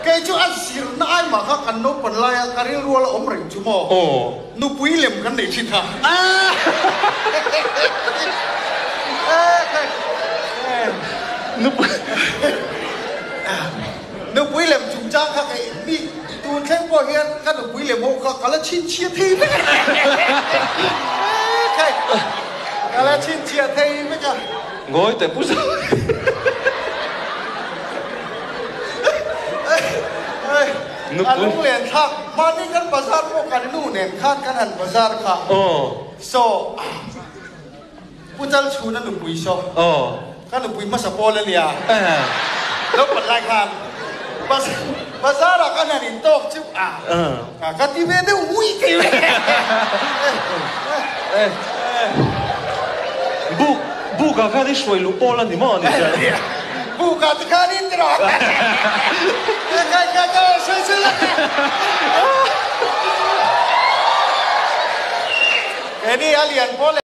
Kei chu a zirna ai mah kha kan naupan laia ka rilrual a awm reng chu maw? Nupui lem kan nei thin kha. Nupui lem chungchang kha kei mi tun thleng pawh hian ka nupui lem ho kha ka la chhinchhiah thei vek a. Ka la chhinchhiah thei vek a. Ngawi teh pu Zo. A lunglen thlak mahni kan bazar pawh kan nu nen khan kan han bazar kha. Saw Pu Chalchhuna nupui saw ka nupui hmasa pawl a nia. Lo pan lai khan bazar ah kan han intawk chu a ka ti ve deuh ui thei ve. Buk buk ah khan i hruai luh pawl a ni maw ni chuan. Buk ah te khan in rawh. Kai kai kai sawi sawi la. Keni a lian pawl.